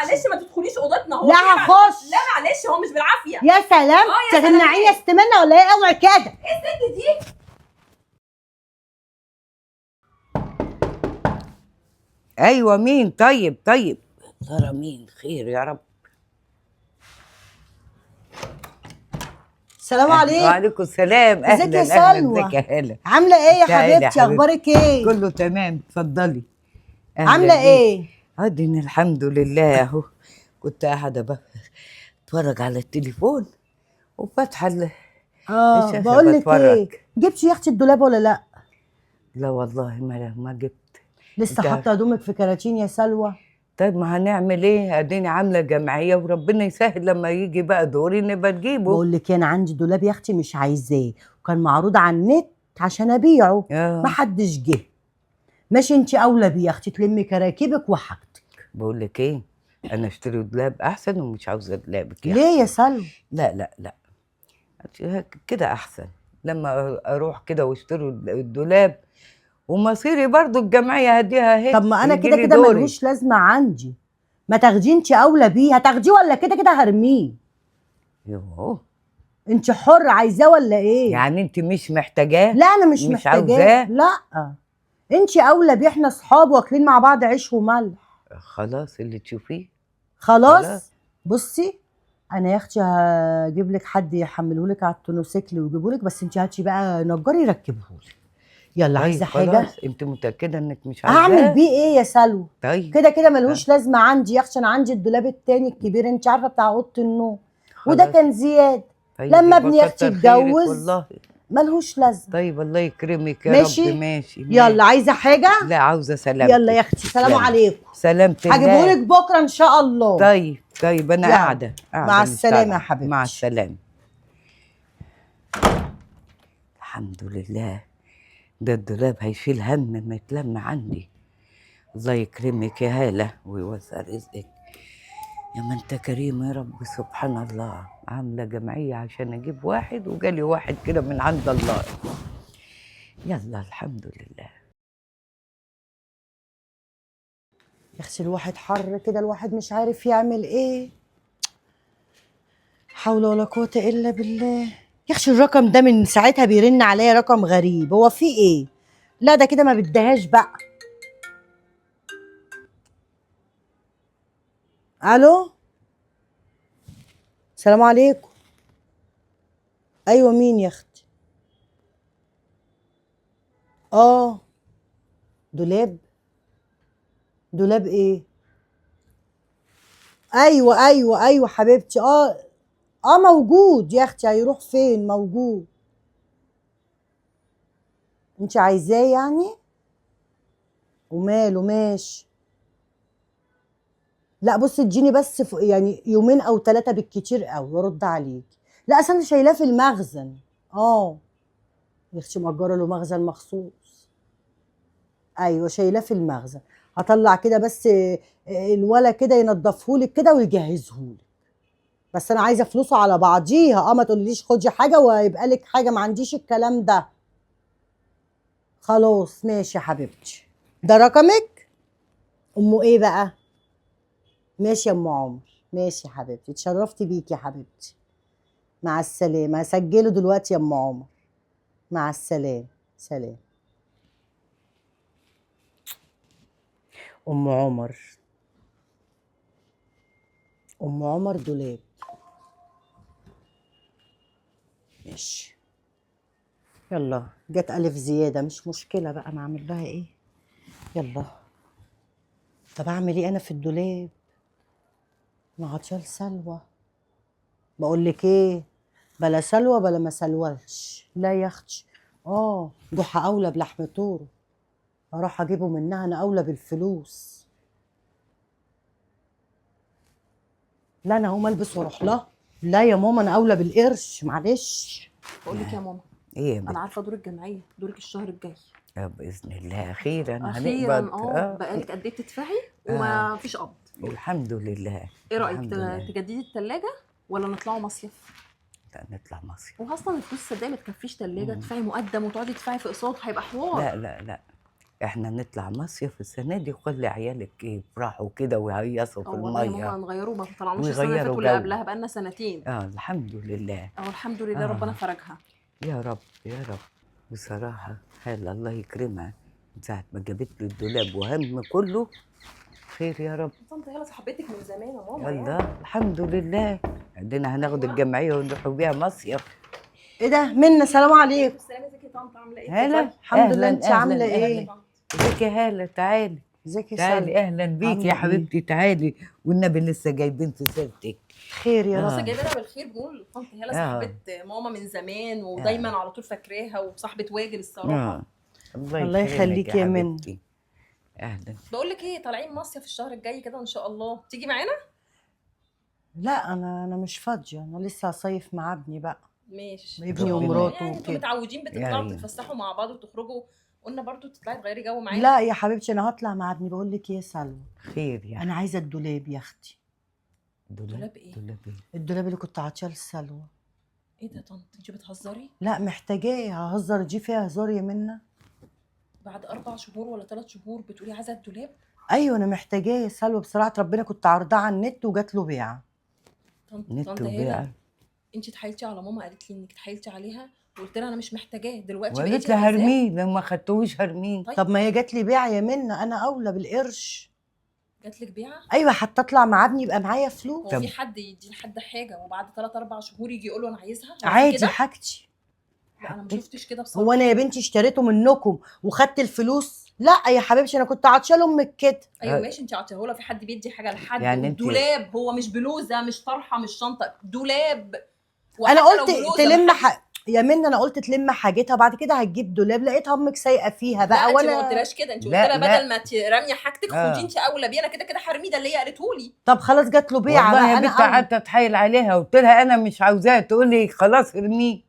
معلش ما تدخليش اوضتنا. هو لا هخش. لا معلش هو مش بالعافية. يا سلام، تمنعيني يا استمنى ولا ايه؟ اوعي كده. ايه الست دي؟ ايوه مين؟ طيب طيب ترى مين؟ خير يا رب. السلام عليكم. وعليكم السلام. ازيك يا اهلا اهلا. سلوى؟ ازيك يا هلا؟ عامله ايه يا تعالي حبيبتي؟ اخبارك ايه؟ كله تمام، اتفضلي. عامله ايه؟ اديني الحمد لله اهو. كنت قاعدة بقى اتفرج على التليفون وفاتحه الشاشة. بقول لك ايه، جبتي يا اختي الدولاب ولا لا؟ لا والله ما جبت. لسه حاطه هدومك في كراتين يا سلوى. طيب ما هنعمل ايه؟ اديني عامله جمعية وربنا يسهل لما يجي بقى دوري نبقى نجيبه. بقول لك انا عندي دولاب يا اختي مش عايزاه، وكان معروض على النت عشان ابيعه، ما حدش جه. ماشي، انت اولى بيه يا اختي، تلمي كراكيبك وحاجتك. بقول لك ايه، انا اشتري دولاب احسن ومش عاوزه دولابك يعني. ليه يا سلوى؟ لا لا لا كده احسن، لما اروح كده واشتري الدولاب ومصيري برضو الجمعية هديها اهي. طب ما انا كده كده ملوش لازمه عندي، ما تاخديه انت اولى بيه. هتاخديه ولا كده كده هرميه؟ يوه انت حره، عايزاه ولا ايه؟ يعني انت مش محتاجاه؟ لا انا مش محتاجاه. لا انت اولى بيه، احنا اصحاب واكلين مع بعض عيش وملح. خلاص اللي تشوفيه. خلاص بصي، انا يا اختي هجيب لك حد يحمله لك على التونوسيكل ويجيبه لك، بس انت هاتي بقى نجار يركبه لك. يلا عايزه حاجة؟ انت متاكدة انك مش عايزاه؟ هعمل بيه ايه يا سلوى؟ طيب كده كده ملهوش لازمه عندي يا اختي، انا عندي الدولاب التاني الكبير انت عارفه بتاع اوضة النوم، وده كان زياد. طيب لما ابني يا اختي اتجوز ملهوش لازمه. طيب الله يكرمك يا ماشي؟ رب. ماشي. يلا عايزه حاجة؟ لا عاوزه سلامتك. يلا يا اختي، سلام عليكم. سلامتك. هجيبهولك بكره ان شاء الله. طيب طيب انا قاعدة. مع السلامة يا حبيبتي. مع السلامة. الحمد لله، ده الدولاب هيشيل هم ما يتلم عندي. الله يكرمك يا هاله ويوسع رزقك يا ما انت كريم يا رب. سبحان الله، عامله جمعية عشان اجيب واحد وجالي واحد كده من عند الله. يلا الحمد لله. يا اختي الواحد حر كده، الواحد مش عارف يعمل ايه. حول ولا قوة الا بالله. يا اختي الرقم ده من ساعتها بيرن عليا رقم غريب، هو في ايه؟ لا ده كده ما بديهاش بقى. الو السلام عليكم. ايوه مين يا اختي؟ دولاب. دولاب ايه؟ ايوه ايوه ايوه حبيبتي. موجود يا اختي. هيروح فين؟ موجود. انت عايزاه يعني؟ وماله، ماشي. لا بصي اديني بس يعني يومين او 3 بالكتير قوي وارد عليك. لا اصل انا شايلاه في المخزن. يا اختي مأجره له مخزن مخصوص. ايوه شايلاه في المخزن. هطلع كده بس الولا كده ينضفهولك كده ويجهزهولك، بس انا عايزه فلوسه على بعضيها. ما تقوليش خدي حاجة ويبقى لك حاجة، ما عنديش الكلام ده. خلاص ماشي يا حبيبتي. ده رقمك؟ امه ايه بقى؟ ماشي يا ام عمر، ماشي يا حبيبتي، اتشرفت بيكي يا حبيبتي. مع السلامة. هسجله دلوقتي يا ام عمر. مع السلامة. سلام. ام عمر، ام عمر دولاب. ماشي يلا، جت الف زيادة مش مشكلة بقى، انا اعمل لها ايه؟ يلا طب اعمل ايه انا في الدولاب؟ انا عطية لسلوى. بقول لك ايه، بلا سلوى بلا ما سلوش. لا يا اختي، جحا اولى بلحم طوره، اروح اجيبه منها، انا اولى بالفلوس. لا انا هقوم البس واروح لها. لا يا ماما انا اولى بالقرش، معلش. بقول لك يا ماما. ايه يا بنت؟ انا عارفه دور الجمعية، دورك الشهر الجاي. باذن الله. اخيرا اخيرا. هنقبض. بقالك قد ايه بتدفعي وما فيش قبض؟ الحمد لله. ايه رايك تجددي الثلاجة ولا نطلعوا مصيف؟ لا نطلع مصيف. واصلا الفلوس صدقني ما تكفيش ثلاجه، تدفعي مقدم وتقعدي تدفعي في اقساط، هيبقى حوار. لا لا لا احنا نطلع مصيف السنة دي وخلي عيالك يفرحوا كده ويهيصوا في اه والله يا ماما المية هنغيره، ما طلعناش السنة اللي فاتت ويغيروا واللي جو. قبلها، بقالنا سنتين. الحمد لله. اه الحمد لله ربنا فرجها. يا رب يا رب. بصراحة هالة الله يكرمها، من ساعة ما جابت لي الدولاب وهم كله خير يا رب. طنط هالة صاحبتك من زمان يا ماما. يلا الحمد لله، عندنا هناخد الجمعية ونروحوا بيها مصيف. ايه ده منى؟ سلام عليكم. السلام، ازيك يا طنط، عامله ايه؟ هالة الحمد لله، أهلاً، انت عامله أهلاً، ايه؟ أهلاً. ازيك يا هالة؟ تعالي ازيك يا تعالي، سلمى؟ اهلا بيك عاملة يا إيه؟ حبيبتي، تعالي والنبي لسه جايبين في سيرتك. خير يا لسه رب. جايبينها بالخير. بنقول طنط هالة صاحبه ماما من زمان ودايما على طول فاكراها وصاحبه واجب الصراحة. الله يكرمك يخليك يا منى. حبيبتي. اهلا. بقول لك ايه، طالعين مصيف الشهر الجاي كده ان شاء الله، تيجي معانا؟ لا انا مش فاضية، انا لسه هصيف مع ابني بقى. ماشي. ابني ربنا ومراته يعني انتوا وكده. متعودين بتطلعوا يعني. تتفسحوا مع بعض وتخرجوا، قلنا برضو تطلعي تغيري جو معانا. لا يا حبيبتي انا هطلع مع ابني. بقول لك ايه يا سلوى، خير يا انا عايزه الدولاب يا اختي. دولاب ايه؟ دولاب ايه؟ الدولاب اللي كنت عاطيه لسلوى. ايه ده يا طنط، انت بتهزري؟ لا محتاجاه، ههزر دي فيها هزار يا منى؟ بعد 4 شهور ولا 3 شهور بتقولي عايزه الدولاب؟ ايوه انا محتاجاه يا سلوى بصراحة، ربنا كنت عارضاه على النت وجات له بيعه. طنط نت طنط هالة وبيع. انت اتحايلتي على ماما، قالت لي انك اتحايلتي عليها وقلت لها انا مش محتاجاه دلوقتي، وقالت بقيتي لها عايزاه؟ هرميه، لو ما خدتوش هرميه. طيب. طب ما هي جات لي بيعه يا منى، انا اولى بالقرش. جات لك بيعه؟ ايوه حتى اطلع مع ابني يبقى معايا فلوس. هو في حد يدي لحد حاجة وبعد 3 4 شهور يجي يقول له انا عايزها؟ هو في عادي كده؟ حاجتي. لا انا ما شفتش كده بصراحة. هو انا يا بنتي اشتريته منكم وخدت الفلوس؟ لا يا حبيبتي انا كنت عاطيه لامك كده. ايوه ماشي، انت عطية لها. في حد بيدي حاجة لحد؟ يعني انت- دولاب، هو مش بلوزة، مش طرحه، مش شنطه، دولاب. انا وحتى لو قلت بلوزة تلم ما يا منى انا قلت تلم حاجتها بعد كده هتجيب دولاب، لقيتها امك سايقه فيها لا بقى. انت ما وانا قلتلهاش كده، انت قلت لا، لها لا. بدل ما ترمي حاجتك خدي انت اولى بيه، انا كده كده هرميه، ده اللي هي قالته لي. طب خلاص جات له بيعه والله بقى، يا انا بنت أولى. قعدت اتحايل عليها وقلت لها انا مش عاوزاها، تقول لي خلاص ارميه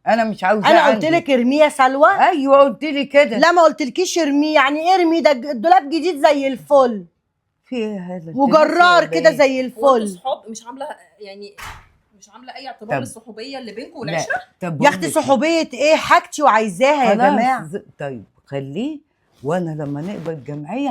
انا مش عاوزاه. انا قلت عندي. لك ارميه يا سلوى؟ ايوه قلت لي كده. لا ما قلتلكيش ارميه، يعني ايه ارميه؟ ده الدولاب جديد زي الفل في ايه هذا؟ وجرار كده زي هو انتوا الفل. صحاب؟ مش عامله يعني مش عامله اي اعتبار طب. للصحوبيه اللي بينكم والعشرة؟ طب يا اختي صحوبيه ايه، حاجتي وعايزاها يا خلاص، جماعة. طيب خليه، وانا لما نقبض جمعية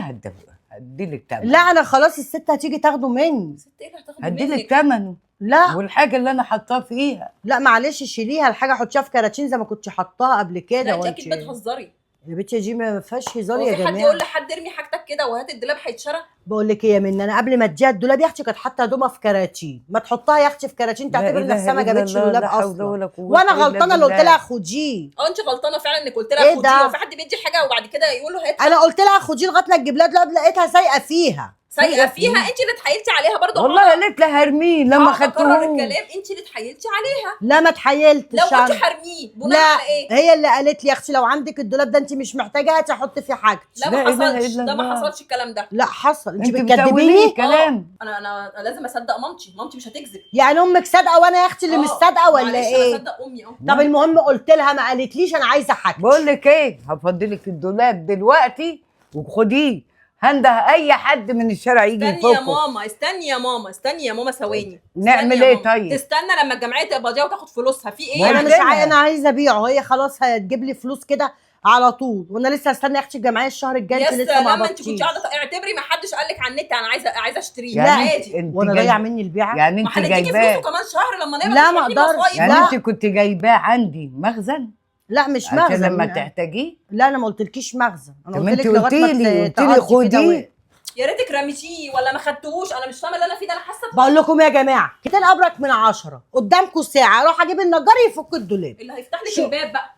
هديلك ثمنه. لا انا خلاص الست هتيجي تاخده مني. ست ايه اللي هتاخده هديلك منك؟ ثمنه. لا والحاجة اللي انا حاطاه فيها. لا معلش شيليها الحاجة، حطيها في كراتين زي ما كنت حطاها قبل كده. لا انت وانت اكيد بتهزري. يا بنتي دي ما فيهاش هزار هو يا في حد جماعة. يقول لحد ارمي حاجتك كده وهات الدولاب هيتشرى؟ بقول لك ايه يا منى، انا قبل ما اديها الدولاب يا اختي كانت حاطه هدومها في كراتين، ما تحطها يا اختي في كراتين، لا تعتبر إله نفسها ما إلا جابتش الله، دولاب لا حول اصلا. ولا قوة وانا إلا غلطانة اللي قلت بالله. لها خديه. اه انت غلطانة فعلا انك قلت لها إيه خديه. ده؟ هو في حد بيدي حاجة وبعد كده يقول له هات؟ انا قلت لها خديه لغاية ما تجيب لها دولاب، لقيتها سايقه فيها. سايقه فيها؟ انت اللي اتحايلتي عليها برضه. والله قالت لها هرميه لما هقعد اكرر خدتهوش. الكلام، انت اللي اتحايلتي عليها. لا ما اتحايلتش لو قلتي أنا. هرميه بناء لا على ايه؟ هي اللي قالت لي يا اختي لو عندك الدولاب ده انت مش محتاجه هاتي احط فيه حاجتي. لا ما لا إله حصلش إلا ده، ما الله. حصلش الكلام ده. لا حصل. انت انت بتقولي بتكدبيني؟ الكلام. انا لازم اصدق مامتي، مامتي مش هتكذب. يعني امك صادقة وانا يا اختي اللي مش صادقة ولا معلش ايه؟ انا اصدق امي. اه طب المهم قلت لها ما قالتليش انا عايزه حاجتي. بقول لك ايه، هفضلك الدولاب دلوقتي وخديه، هنده اي حد من الشارع يجي استني يا يفكه. ماما، استني يا ماما، استني يا ماما ثواني. نعمل استني يا ايه ماما. طيب؟ تستنى لما الجمعية تقبضيها وتاخد فلوسها. في ايه؟ انا مش قلت لها. عايزه، انا عايزه ابيعه، هي خلاص هتجيب لي فلوس كده على طول، وانا لسه هستنى يا اختي الجمعية الشهر الجاي. يا انت لسه ما سلام، انت كنت قبضتيش. قاعدة اعتبري ما حدش قال لك على النت انا عايزه اشتريه. يعني عادي. انت وانا ضيع مني البيعة؟ يعني ما انت هنديكي جايباه فلوسه كمان شهر لما نقبض. لا، مش ما رايحين اقدرش. مصايب. يعني لا. انت كنت جايباه عندي مخزن؟ لا مش عشان مخزن. لما تحتاجيه. لا انا ما قلتلكيش مخزن، انا طب قلت انت لك لغاية ما قلتي لي قلتي لي تقضي كده خديه. يا ريتك رميتيه ولا ما خدتوش، انا مش فاهمه اللي انا فيه ده، انا حاسه بقول لكم يا جماعة كده ابرك من 10 قدامكم ساعة، اروح اجيب النجار يفك الدولاب. اللي هيفتح لك شو؟ الباب بقى.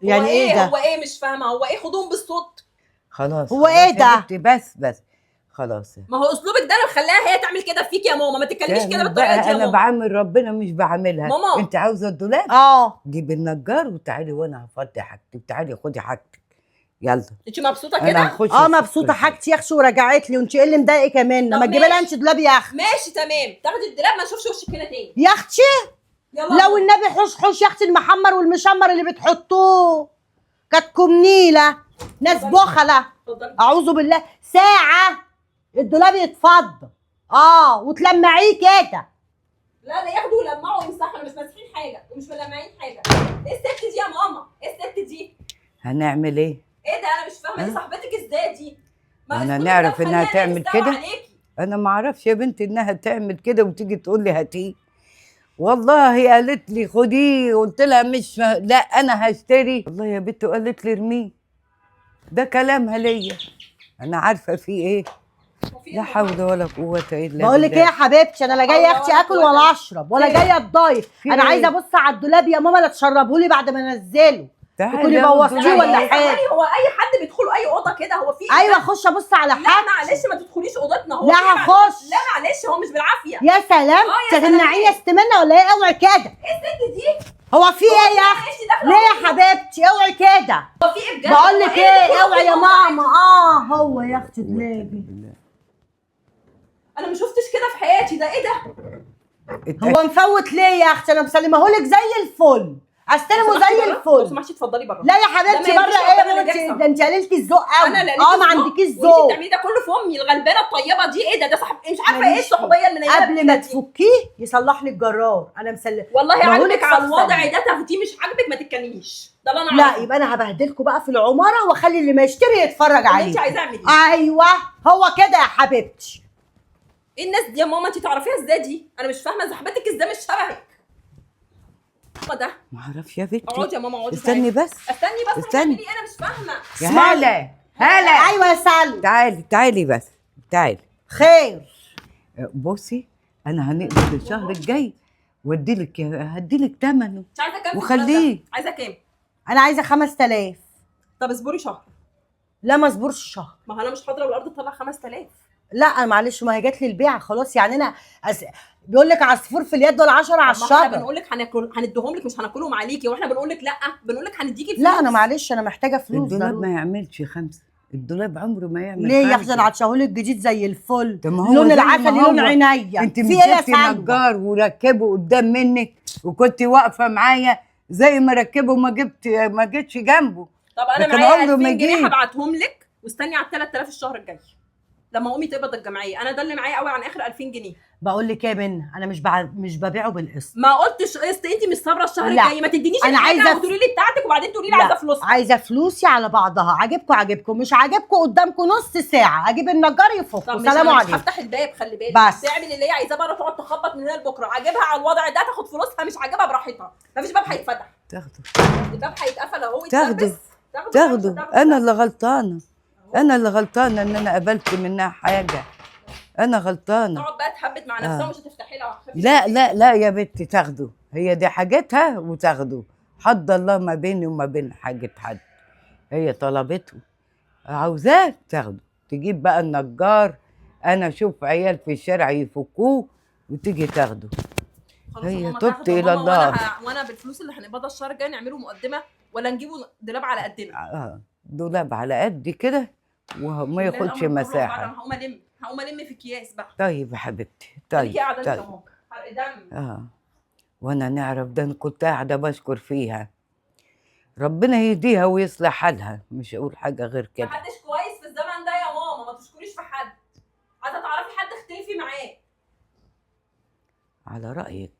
يعني هو ايه ده؟ هو ايه؟ مش فاهمه هو ايه؟ خدوهم بالصوت. خلاص هو خلاص ايه يا ده؟ بنتي، بس بس خلاص. ما هو اسلوبك ده اللي خلاها هي تعمل كده فيك يا ماما. ما تتكلميش كده تعمل بالطريقة بقى دي يا انا ماما. بعامل ربنا مش بعاملها. ماما. انت عاوزه الدولاب؟ اه جيب النجار وتعالي وانا هفضي حاجتك، تعالي خدي حاجتك يلا. انت مبسوطة انا كده؟ هخش اه أفك مبسوطة الحاجة. حاجتي يا اختي ورجعت لي، وانت ايه اللي مضايقك يا منى؟ طب ما تجيبي لها ماشي. انت دولاب يا اختي. ماشي تمام، تاخدي الدولاب ما نشوفش وشك هنا تاني يا اختي يلا. لو النبي حوش حوش يا اختي، المحمر والمشمر اللي بتحطوه كاتكم نيله، ناس بخله، اتفضلي. اعوذ بالله. ساعة الدولاب يتفضى وتلمعيه كده. لا لا ياخدوا ويلمعوا ويمسحوا، انا مش ماسحين حاجة ومش ملمعين حاجة. ايه الست دي يا ماما؟ ايه الست دي؟ هنعمل ايه؟ ايه ده؟ انا مش فاهمه دي صاحبتك ازاي دي؟ انا نعرف انها تعمل كده؟ انا ما اعرفش يا بنتي انها تعمل كده وتيجي تقول لي هاتيه. والله قالت لي خديه، قلت لها مش لا انا هشتري. والله يا بنتي قالت لي ارميه. ده كلامها ليا، انا عارفه في ايه. لا حول ولا قوة الا بالله. بقول لك ايه يا حبيبتي، انا لا جاية اختي اكل ولا اشرب ولا جاية اتضايف، انا عايزه ابص على الدولاب يا ماما، لا تشربهولي بعد ما انزله، تكوني بوظتيه ولا حاجة. هو اي حد بيدخل اي اوضة كده؟ هو في ايوه اخش ابص على حاجة. لا معلش ما تدخليش اوضتنا. هو لا هخش. لا معلش هو مش بالعافية. يا سلام، تمنعيني يا ست منى ولا ايه؟ اوعي كده. ايه الست دي؟ هو في ايه يا اختي؟ ليه يا حبيبتي؟ اوعي كده. هو في ايه بجد؟ بقول لك ايه، اوعي يا ماما. هو يا اختي دولابي، انا ما شفتش كده في حياتي. ده ايه ده؟ هو مفوت ليه يا اختي؟ انا مسلمهولك زي الفل، استلمه زي الفل. لو سمحتي اتفضلي بره. لا يا حبيبتي بره ايه يا بنتي؟ ده انت قللتي الذوق قوي. انا ما عندكيش ذوق. انت بتعملي ده كله في امي الغلبانه الطيبة دي؟ ايه ده؟ ده صاحب مش عارفه ايه الصحوبيه اللي نايمة قبل ما تفكيه يصلح لي الجرار. انا مسلمة والله. عاجبك على الوضع ده تاخديه، مش عاجبك ما تتكلميش. ده اللي انا لا يبقى انا هبهدلكوا بقى في العمارة واخلي اللي ما يشتري يتفرج عليه. انت عايزه اعمل ايه؟ ايوه هو كده يا حبيبتي. ايه الناس دي يا ماما؟ انت تعرفيها ازاي دي؟ انا مش فاهمه صاحبتك ازاي مش شبهك. ده ما اعرفش يا بنتي. اقعدي يا ماما اقعدي. استني بس، استني بس، استني. انا مش فاهمه. يا هاله، هاله. ايوه يا سالم. تعالي تعالي بس تعالي. خير. بصي انا هنقبض الشهر الجاي واديلك، هديلك ثمنه. انت عايزه كام؟ وخليه. عايزه كام؟ انا عايزه 5000. طب اصبري شهر. لا ما اصبرش شهر. ما انا مش حاضره والارض تطلع 5000. لا معلش، ما هي جات لي البيعة خلاص. يعني انا بيقول لك عصفور في اليد ولا 10 على الشجرة. احنا بنقول لك هنديهم لك، مش هناكلهم عليكي. واحنا بنقول لك لا، بنقول لك هنديكي الفلوس. لا انا معلش انا محتاجه فلوس. الدولاب ما يعملش 5، الدولاب عمره ما يعمل. ليه يا اختي؟ انا عطشهولك الجديد زي الفل، ما هو لون العسل لون عينيا. انت مش جبتي نجار وركبه قدام منك وكنت واقفة معايا زي ما ركبه، ما جيتش جنبه. طب انا معايا 2000 جنيه هبعتهم لك، واستني على 3000 الشهر الجاي لما امي تقبض الجمعية. انا ده اللي معايا قوي عن اخر 2000 جنيه. بقول لك ايه يا منى، انا مش ببيعه بالقسط. ما قلتش قسط، انت مش صابره الشهر الجاي. ما تدينيش انا عايزه وتقولي لي بتاعتك وبعدين تقولي لي عايزه فلوس. عايزه فلوسي على بعضها. عاجبكم عاجبكم، مش عاجبكم قدامكم نص ساعة اجيب النجار يفكه. سلام عليكم. مش هفتح الباب، خلي بالك. بس تعمل اللي هي عايزاه بره، تقعد تخبط من هنا لبكرة. عاجبها على الوضع ده تاخد فلوسها، مش عاجبها براحتها. مفيش باب هيتفتح. تاخده. الباب هيتقفل اهو. تاخده تاخده. انا اللي غلطانة، انا اللي غلطانة ان انا قبلت منها حاجة. انا غلطانة. تقعد بقى تحبت مع نفسها ومش هتفتحي لها. لا لا لا يا بنتي تاخده، هي دي حاجتها وتاخده. حد الله ما بيني وما بين حاجة حد. هي طلبته، عاوزاه تاخده. تجيب بقى النجار، انا اشوف عيال في الشارع يفكوه وتيجي تاخده. هي تبت الى الله. وانا بالفلوس اللي هنقبضها الشهر الجاي نعمله مقدمه ولا نجيبه دولاب على قدنا؟ دولاب على قد كده وما ياخدش مساحة. انا هقوم الم في اكياس بقى. طيب يا حبيبتي، طيب طيب. حرق دم. وانا نعرف ده، انا كنت قاعدة بشكر فيها. ربنا يهديها ويصلح حالها، مش اقول حاجة غير كده. محدش كويس في الزمن ده يا ماما، ما تشكريش في حد. عايزه تعرفي حد اختلفي معاه. على رايك.